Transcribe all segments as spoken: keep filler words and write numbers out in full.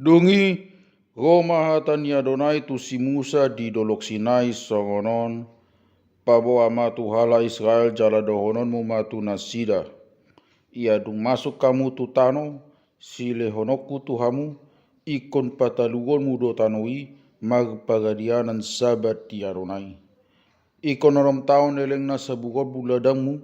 Dung i, ro ma hata ni Adonai tu si Musa di Dolok Sinai songon on: Paboa ma tu halak Israel jala dohononmu ma tu nasida: Ia dung masuk hamu tu tano silehononku tu hamu, ingkon pataluhonmu do tano i marparadianan Sabat di Adonai. Ingkon onom taon lelengna saburonmu ladangmu,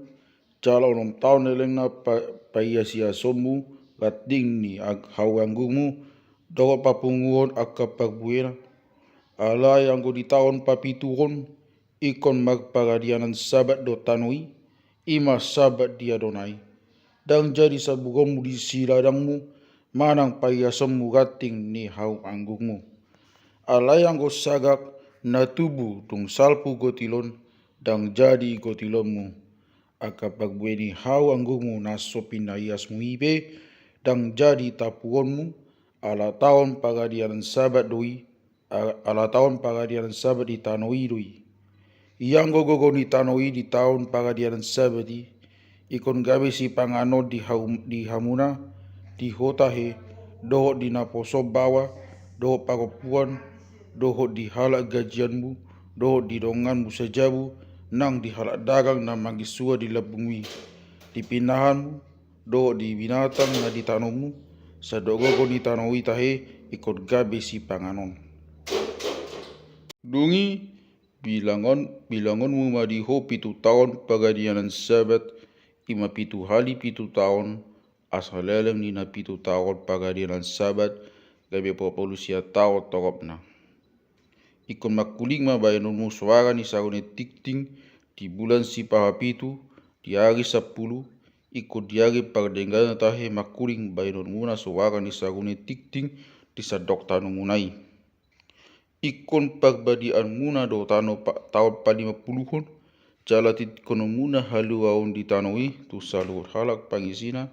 jala onom taon lelengna pa-, paiasiasonmu ranting ni ag-, hau anggurmu, dohot papunguhon angka parbuena. Alai anggo di taon papituhon, ingkon marparadianan Sabat do tano i, i ma Sabat di Adonai. Ndang jadi saburonmu disi ladangmu, manang paiasonmu ranting ni hau anggurmu. Alai anggo sagak na tubu dung salpu gotil on, ndang jadi gotilonmu. Angka parbue ni hau anggurmu na so pinaiasmu i pe ndang jadi tapuonmu, ala taon paradianan Sabat do i, a-, ala taon paradianan Sabat di tano i do i. Ianggo gogo ni tano i di taon paradianan Sabat i, ingkon gabe sipanganon di hau-, di hamuna, di ho tahe, dohot di naposom baoa, dohot parompuan, dohot di halak gajianmu, dohot di donganmu sajabu, nang di halak dagang na mangisua di lambungmu i, di pinahanmu, dohot di binatang na di tanomu, sandok gogo ni tano i tahe ingkon gabe sipanganon. Dung i, bilangon-, bilangonmu ma di ho pitu taon paradianan Sabat, i ma pitu hali pitu taon, asa leleng ni na pitu taon paradianan Sabat, gabe opat pulu sia taon toropna. Ingkon mangkuling ma baenonmu soara ni sarune tingting di bulan sipahapitu, di ari sampulu, ingkon di ari pardengganan tahe mangkuling baenonmuna soara ni sarune tingting di sandok tanomuna i. Ingkon parbadiaanmuna do tano pa-, taon palimampuluhon, jala titkononmuna haluaon di tano i tu saluhut halak pangisina.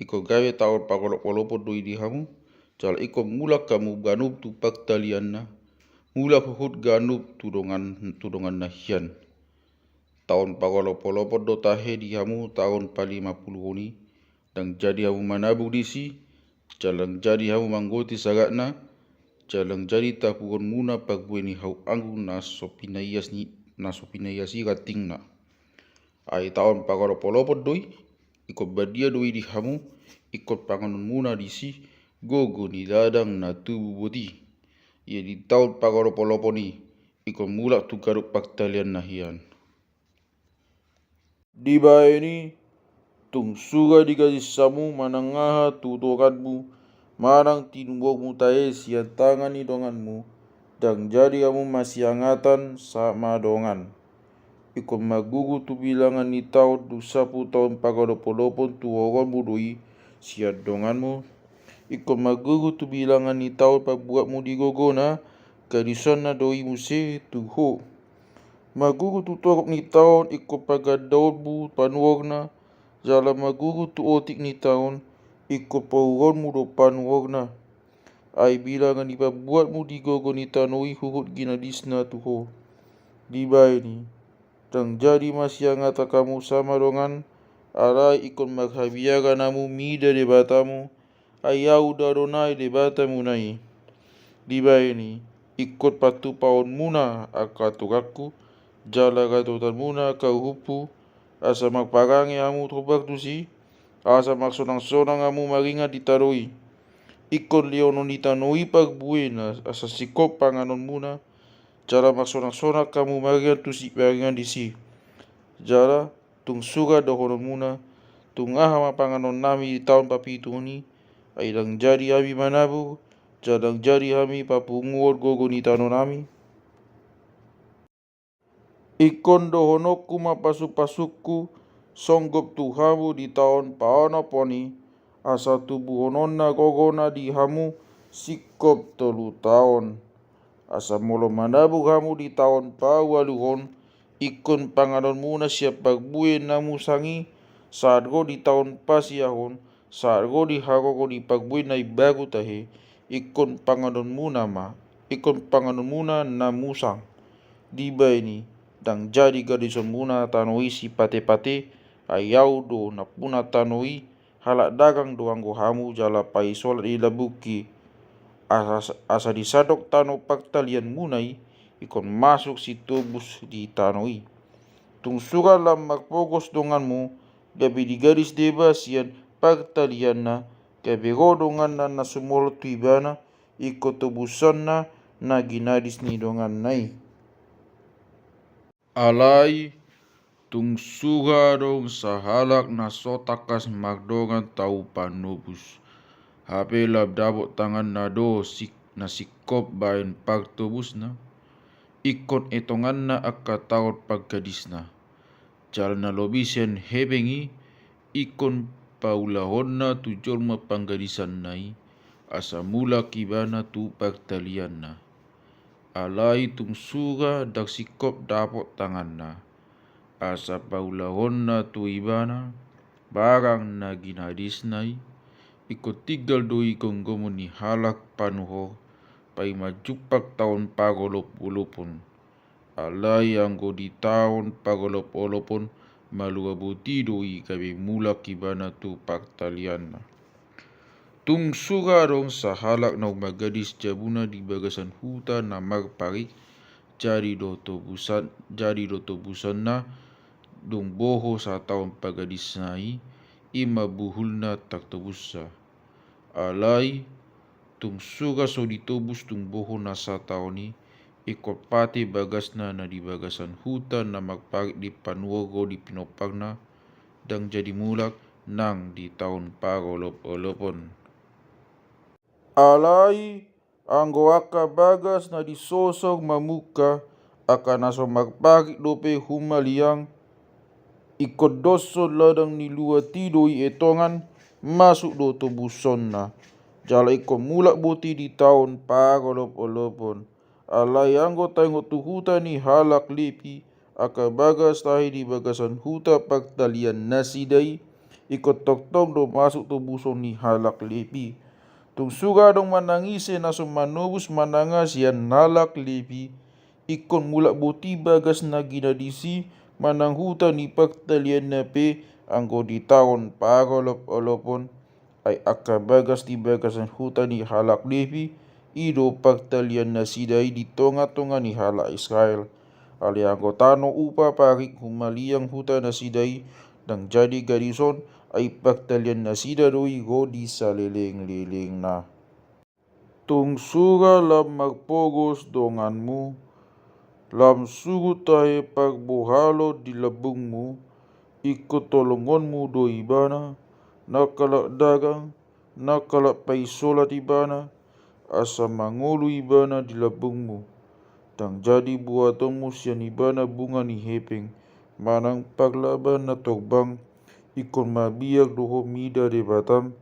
Ingkon gabe taon pangolopolopon do i di hamu, jala ingkon mulak hamu ganup tu partalianna, mulak huhut ganup tu dongan-, tu donganna hian. Taon pangolopolopon do tahe di hamu taon palimampuluhon i, ndang jadi hamu manabung disi, jala ndang jadi hamu manggoti sagatna, jala ndang jadi tapuonmuna parbue ni hau anggur na so pinaias ni, na so pinaias i rantingna. Ai taon pangolopolopon do i, ingkon badia do i di hamu, ingkon panganonmuna disi gogo ni ladang na tubu boti. Ia di taon pangolopolopon i, ingkon mulak tu ganup partalianna hian. Dibaen i, tung sura digadis hamu manang aha tu donganmu, manang tinubormu tahe sian tangan ni donganmu, ndang jadi hamu masiangatan sama dongan. Ingkon margugu tu bilangan ni taon dung sampulu taon pangolopolopon tu horongmu do i sian donganmu. Ingkon margugu tu bilangan ni taon pambuatmu di gogona, gadisonna do i muse tu ho. Margugu tu torop ni taon ingkon pagandaonmu panuhorna, jala margugu tu otik ni taon ingkon pauruonmu do panuhorna. Ai bilangan ni pambuatmu di gogo ni tano i huhut ginadisna tu ho. Dibaen i, ndang jadi masiangatan hamu sama dongan, alai ingkon marhabiaran hamu mida Debatamu, ai Ahu do Adonai Debatamuna i. Dibaen i, ingkon patupaonmuna angka aturanku, jala gatotanmuna angka uhumhu, asa marparange hamu hombar tusi, asa marsonangsonang hamu maringan di tano i. Ingkon lehonon ni tano i parbuena, asa singkop panganonmuna, jala marsonangsonang hamu maringan tusi, maringan disi. Jala tung sura dohononmuna: Tung aha ma panganonnami di taon papituhon i? Ai ndang jadi hami manabung, jala ndang jadi hami papunguhon gogo ni tanonami. Ingkon dohononku ma pasupasungku songgop tu hamu di taon paonomhon i, asa tubuhononna gogona di hamu singkop tolu taon. Asa molo manabung hamu di taon paualuhon, ingkon panganonmuna sian parbue na musang i, sahat ro di taon pasiahon, sahat ro di haroro ni parbue na imbaru tahe, ingkon panganonmuna ma, ingkon panganonmuna na musang. Dibaen i, ndang jadi gadisonmuna tano i sipatepate, ai Ahu do nampuna tano i, halak dagang do anggo hamu jala paisolat di lambungki. asa, asa disandok tano pangtalianmuna i, ingkon masuk sitobus di tano i. Tung sura lam marpogos donganmu, gabe digadis deba sian pangtalianna, gabe ro donganna na sumorop tu ibana, ingkon tobusonna na ginadis ni donganna i. Alai tung sura adong sahalak na so tangkas mardongan tau panobus, hape lam dapot tanganna do sik-, na singkop baen partobusna, ingkon etonganna angka taon panggadisna. Jala na lobi sian hepeng i, ingkon paulahonna tu jolma panggadisanna i, asa mulak ibana tu partalianna. Alai tung sura ndang singkop dapot tanganna, asa paulahonna tu ibana barang na ginadisna i, ingkon tinggal do i gomgomon ni halak panuhor, paima jumpang taon parolopolopon. Alai anggo di taon parolopolopon, malua boti do i gabe mulak ibana tu partalianna. Tung sura adong sahalak naung margadis jabuna di bagasan huta na marparik, jadi do tobusan, jadi do tobusonna, dung boho sataon panggadisna i, i ma buhulna tartobussa. Alai tung sura so ditobus dung boho na sataon i, ingkon pate bagasna na di bagasan huta na marparik di panuhor ro di pinompangna, ndang jadi mulak nang di taon parolopolopon. Alai anggo angka bagas na disosor mamungka, angka na so marparik dope humaliang, ingkon doshon ladang ni luat i do i etongan, masuk do tobusonna. Jala ingkon mulak boti di taon parolopolopon. Alai anggo taingot tu huta ni halak Lepi, angka bagas tahi di bagasan huta partalian nasida i, ingkon tongtong do masuk tobuson ni halak Lepi. Tung sura adong manang ise na so manobus manang sian halak Lepi, ingkon mulak boti bagas na ginadis i manang huta ni partalianna pe anggo di taon parolopolopon. Ai angka bagas di bagasan huta ni halak Lepi, i do partalian nasida i di tongatonga ni halak Israel. Alai anggo tano upa parik humaliang huta nasida i, ndang jadi gadison, ai partalian nasida do i ro di salelenglelengna. Tung sura lam marpogos donganmu, lam surut tahe parbohalon di lambungmu, ingkon tolongonmu do ibana, nang halak dagang, nang halak paisolat ibana, asa mangolu ibana di lambungmu. Ndang jadi buatonmu sian ibana bunga ni hepeng, manang parlaba na torbang, ingkon mabiar do ho mida Debatam,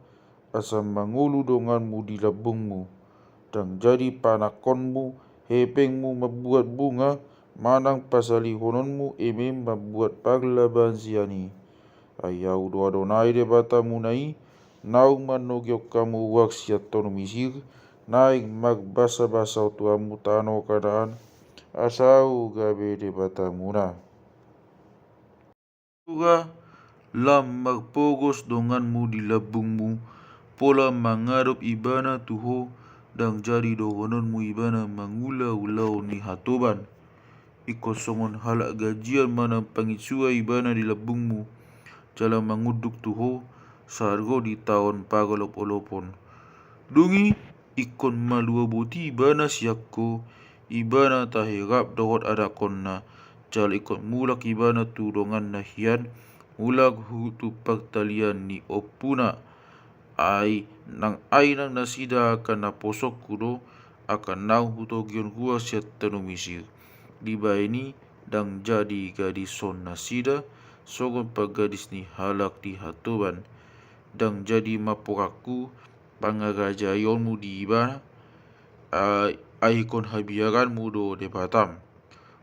asa mangolu donganmu di lambungmu. Ndang jadi panangkonmu hepengmu mambuat bunga, manang pasalihononmu eme mambuat parlaban sian i. Ai Ahu do Adonai Debatamuna i, naung manogihon hamu ruar sian tano Misir, naeng marbasabasahon tu hamu tano Kanaan, asa Ahu gabe Debatamuna. Tung sura lam marpogos donganmu di lambungmu, pola mangadop ibana tu ho, ndang jadi dohononmu ibana mangula ulaon ni hatoban. Ingkon songon halak gajian manang panginsuan ibana di lambungmu, jala mangunduk tu ho, sahat ro di taon parolopolopon. Dung i, ingkon malua boti ibana sian ho, ibana tahe rap dohot anakkonna, jala ingkon mulak ibana tu donganna hian, mulak hu-, tu partalian ni ompuna. Ai nang, ai nang nasida angka naposongku do, angka naung hutogihon ruar sian tano Misir. Dibaen i ndang jadi gadison nasida, songon panggadis ni halak di hatoban. Ndang jadi ma porangku pangarajaonmu di ibana, ai, ai ingkon habiaranmu do Debatam.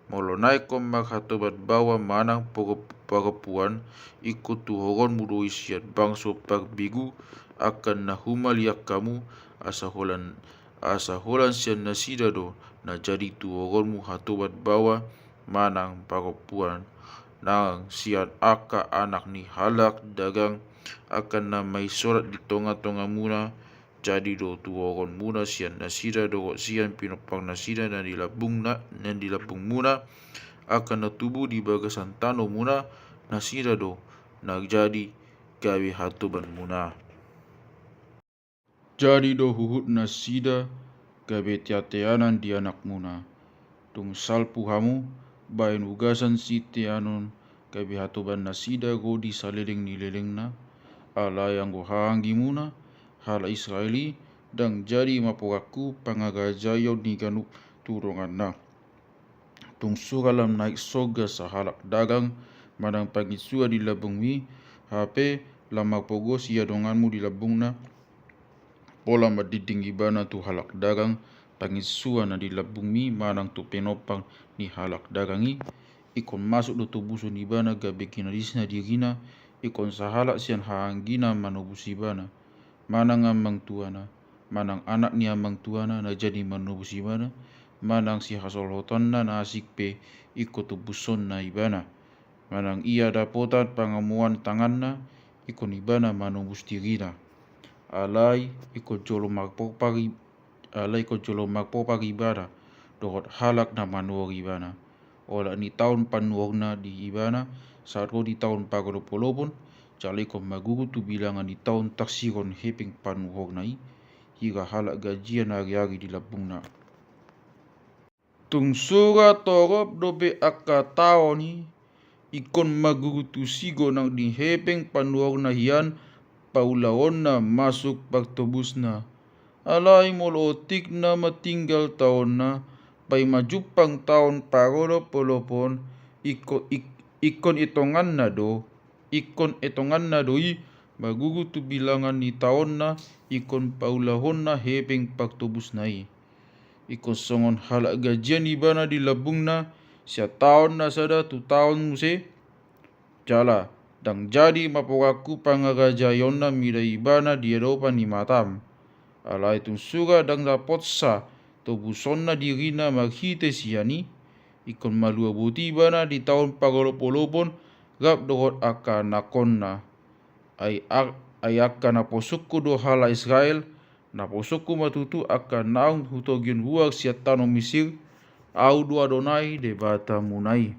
Molo naeng ho marhatoban baoa manang paro-, parompuan, ingkon tuhoronmu do i sian bangso parbegu, angka na humaliang hamu, asa holan, asa holan sian nasida do na jadi tuhoronmu hatoban baoa manang parompuan, nang sian angka anak ni halak dagang, angka na maisolat di tongatongamuna, Jadi do tuhoronmuna sian nasida dohot sian pinompar nasida na di lambungna, na di lambungmuna, angka na tubu di bagasan tanomuna, nasida do na jadi gabe hatobanmuna. Jadi do huhut nasida gabe teateanan di anakmuna. Tung salpu hamu bahen ugasan siteanon gabe hatoban nasida ro di saleleng ni lelengna. Alai anggo haanggimuna, halak Israel i, ndang jadi ma porangku pangarajaion ni ganup turonganna. Tung sura lam naik soga sahalak dagang manang panginsuan di lambungmi, hape lam marpogos ia donganmu di lambungna, pola mandingding ibana tu halak dagang panginsuan na di lambungmi manang tu pinompar ni halak dagang i, ingkon masuk do tobuson ibana gabe ginadisna dirina, ingkon sahalak sian haanggina manobus ibana. Manang amang tuana, manang anak ni amang tuana na jadi manobus ibana, manang sihasolhotonna na asing pe ingkon tobusonna ibana. Manang ia dapotan pangomoan tanganna, ingkon ibana manobus dirina. Alai ingkon jolo marpopar i-, alai ingkon jolo marpopar ibana dohot halak na manuhor ibana. Olat ni taon panuhorna di ibana sahat ro di taon parolopolopon, jala ingkon marguru tu bilangan ni taon tarsihon hepeng panuhorna i, hira halak ganjian ariari di lambungna. Tung sura torop dope angka taon i, ingkon marguru tu sigonang ni hepeng panuhorna hian paulaonna masuk partobusna. Alai molo otik nama tinggal taonna, paima jumpang taon parolopolopon, ingko-, ik-, ingkon etonganna do, ingkon etonganna do i marguru tu bilangan ni taonna, ingkon paulahonna hepeng partobusna i. Ingkon songon halak ganjian ibana di lambungna, sian taon na sada tu taon muse, jala ndang jadi ma porangku pangarajaionna mida ibana di adopan ni matam. Alai tung sura ndang dapotsa tobusonna dirina marhite sian i, ingkon malua boti ibana di taon parolopolopon rap dohot angka anakkonna. Ai a-, ai angka naposungku do halak Israel, naposungku ma tutu angka naung hutogion ruar sian tano Misir, Ahu do Adonai Debatamuna i.